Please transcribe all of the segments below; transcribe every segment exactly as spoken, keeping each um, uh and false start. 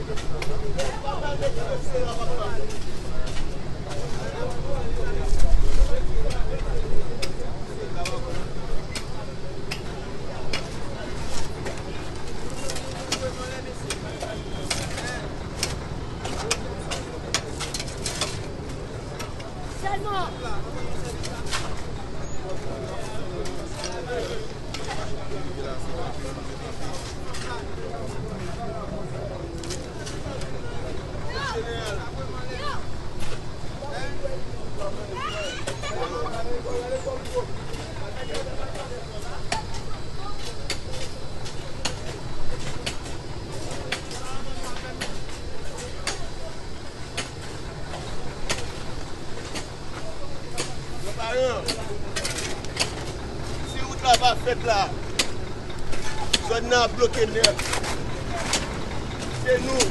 Granparan, si wout la pa fèt la, zòn nan ap bloke nèt. Se nou.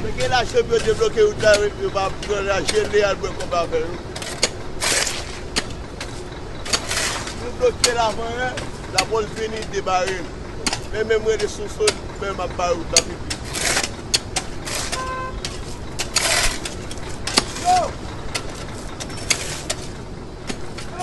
Men gen lajan pou yo debloke wout la, yo pa pran lajan, yo al bwè kòb avè yo. Nou bloke l avan yè, lapòlis vini debare l. Men menm rele sou sou, men m ap bay wout la pipi. Yo! Yo! Yo!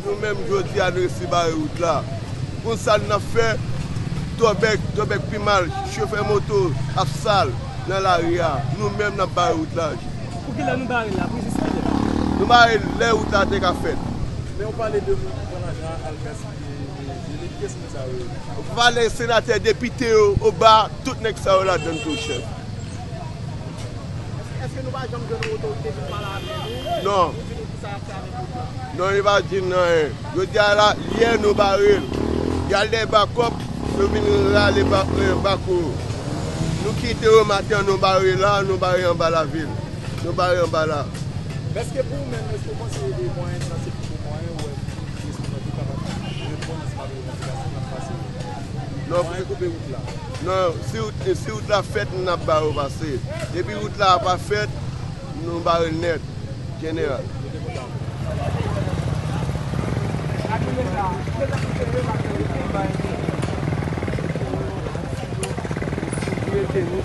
Nou menm jodi a nou resi bare wout la. Konn sa n ap fè, twò bèk, twò bèk pi mal, chofè moto ap sal nan lari a. Nou menm n ap bare wout la. Pou kilè nou bare l la? Pou jis kilè? Nou bare l lè wout la te ka fèt. Men ou pale de moun ki pran lajan an al mèsi de, de, de lit, kiyès moun sa yo ye? Valè senatè, depite yo, Oba, tout nèg sa yo ladann tou, chèf. Èske nou pa janm jwenn yon otorite vin pale avè nou? Non. Pou di nou kisa y ap fè avèk wout la? Non, li pa di n anyen. Jodi a la, yè nou bare l. Y al dèyè Bakòp, yo vin rale ba-, eh, bako yo. Nou kite yo maten an, nou bare la, nou bare anba lavil. Nou bare anba la. Men èske pou ou menm, èske ou panse e mwayen sa se pi bon mwayen ou wè pou responsab yo kapab reponn ansanm avèk revandikasyon k ap pase yo? Non. Mwayen koupe wout la. Non, si wout, si wout la fèt, n ap ba yo pase. Depi wout la pa fèt, nou bare l nèt, jeneral. Mete nou